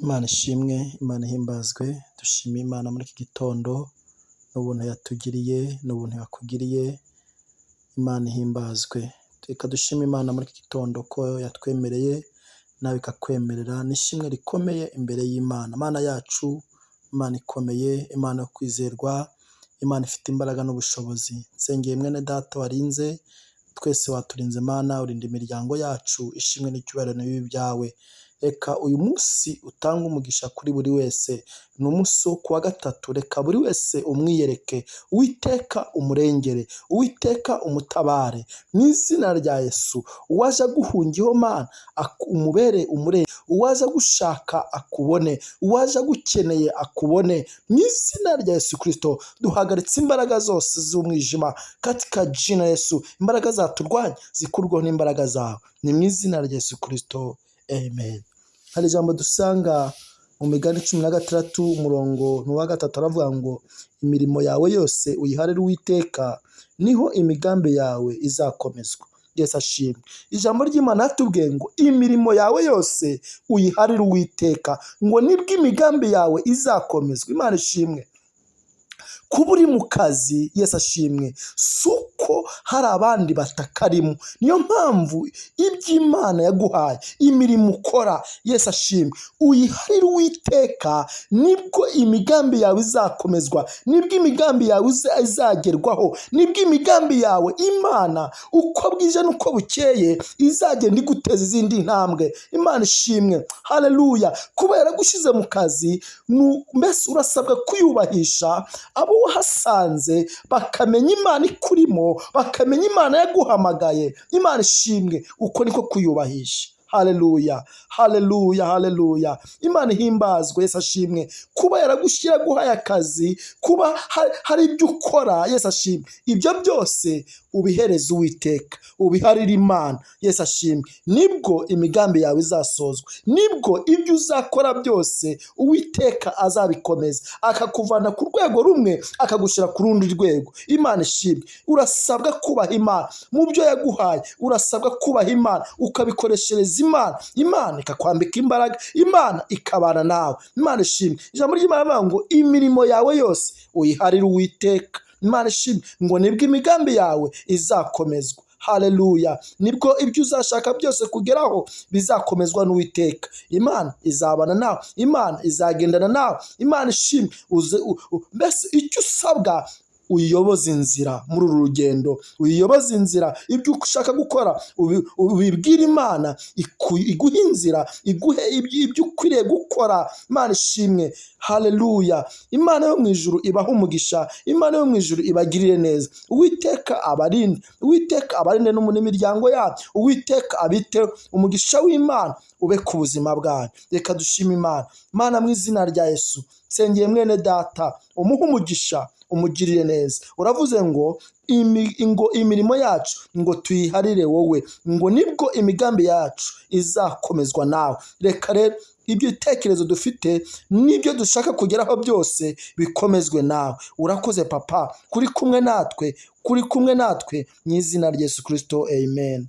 Imana ishimwe, Imana ihimbazwe, dushime Imana muri iki gitondo n'ubuntu yatugiriye n'ubuntu yakugiriye, Imana ihimbazwe. Reka dushime Imana muri iki gitondo ko yatwemereye nawe ikakwemerera, ni ishimwe rikomeye imbere y'Imana. Imana yacu, Imana ikomeye, Imana yo kwizerwa, Imana ifite imbaraga n'ubushobozi. Nsengeye mwene data warinze, twese waturinze Mana, urinda imiryango yacu, ishimwe n'icyubahiro nibibe ibyawe. Reka uyu munsi utange umugisha kuri buri wese, ni umunsi wo kuwa gatatu, reka buri wese umwiyereke, Uwiteka umurengere, Uwiteka umutabare, mu izina rya Yesu. Uwaje aguhungiyeho Mana umubere umurenge, uwaje agushaka akubone, uwaje agukeneye akubone, mu izina rya Yesu Kristo. Duhagaritse imbaraga zose z'umwijima katika jina Yesu, imbaraga zaturwanya zikurwaho n'imbaraga zawe, ni mu izina rya Yesu Kristo, amen. Hari ijambo dusanga mu Migani 16, umurongo ni uwa 3, aravuga ngo imirimo yawe yose uyiharire Uwiteka, niho imigambi yawe izakomezwa. Yesu ashimwe. Ijambo ry'Imana yatubwiye ngo imirimo yawe yose uyiharire Uwiteka, ngo nibwo imigambi yawe izakomezwa. Imana ishimwe. Kuba uri mu kazi, Yesu ashimwe, si uko hari abandi batakarimo. Niyo mpamvu iby'Imana yaguhaye, imirimo ukora, Yesu ashimwe, uyiharire Uwiteka, nibwo imigambi yawe izakomezwa, nibwo imigambi yawe izagerwaho, nibwo imigambi yawe Imana uko bwije n'uko bukeye izagenda iguteza izindi ntambwe. Imana ishimwe, haleluya. Kuba yaragushyize mu kazi, mbese urasabwa kwiyubahisha abo wahasanze, bakamenya Imana ikurimo, bakamenya Imana yaguhamagaye. Imana ishimwe, uko niko kwiyubahisha. Haleluya, haleluya, haleluya. Imana ihimbazwe, Yesu ashimwe. Kuba yaragushyira guhaye akazi, kuba hari ibyo ukora, Yesu ashimwe, ibyo byose ubihereze Uwiteka, ubiharire Imana, Yesu ashimwe, nibwo imigambi yawe izasozwa, nibwo ibyo uzakora byose Uwiteka azabikomeza, akakuvana ku rwego rumwe akagushyira ku rundi rwego. Imana ishimwe. Urasabwa kubaha Imana mu byo yaguhaye, urasabwa kubaha Imana ukabikoreshereza Imana, Imana ikakwambika imbaraga, Imana ikabana nawe. Imana ishimwe. Ijambo ry'Imana rivuga ngo imirimo yawe yose uyiharire Uwiteka. Imana ishimwe, ngo nibwo imigambi yawe izakomezwa. Haleluya. Nibwo ibyo uzashaka byose kugeraho bizakomezwa n'Uwiteka. Imana izabana nawe, Imana izagendana nawe. Imana ishimwe. Mbese icyo usabwa, uyiyoboze inzira muri uru rugendo, uyiyoboze inzira. Ibyo ushaka gukora ubibwire Imana, iguhe inzira, iguhe ibyo ukwiriye gukora. Imana ishimwe, haleluya. Imana yo mu ijuru ibahe umugisha, Imana yo mu ijuru ibagirire neza. Uwiteka abarinde, Uwiteka abarinde n'imiryango yabo, Uwiteka abiteho. Umugisha w'Imana ube ku buzima bwanyu. Reka dushime Imana. Imana, mu izina rya Yesu, nsengeye mwene data, umuhe umugisha, umugirire neza. Uravuze ngo ngo imirimo yacu ngo tuyiharire wowe, ngo nibwo imigambi yacu izakomezwa nawe. Reka rero ibyo bitekerezo dufite n'ibyo dushaka kugeraho byose bikomezwe nawe. Urakoze papa, kuri kumwe natwe, kuri kumwe natwe, mu izina rya Yesu Kristo, amen.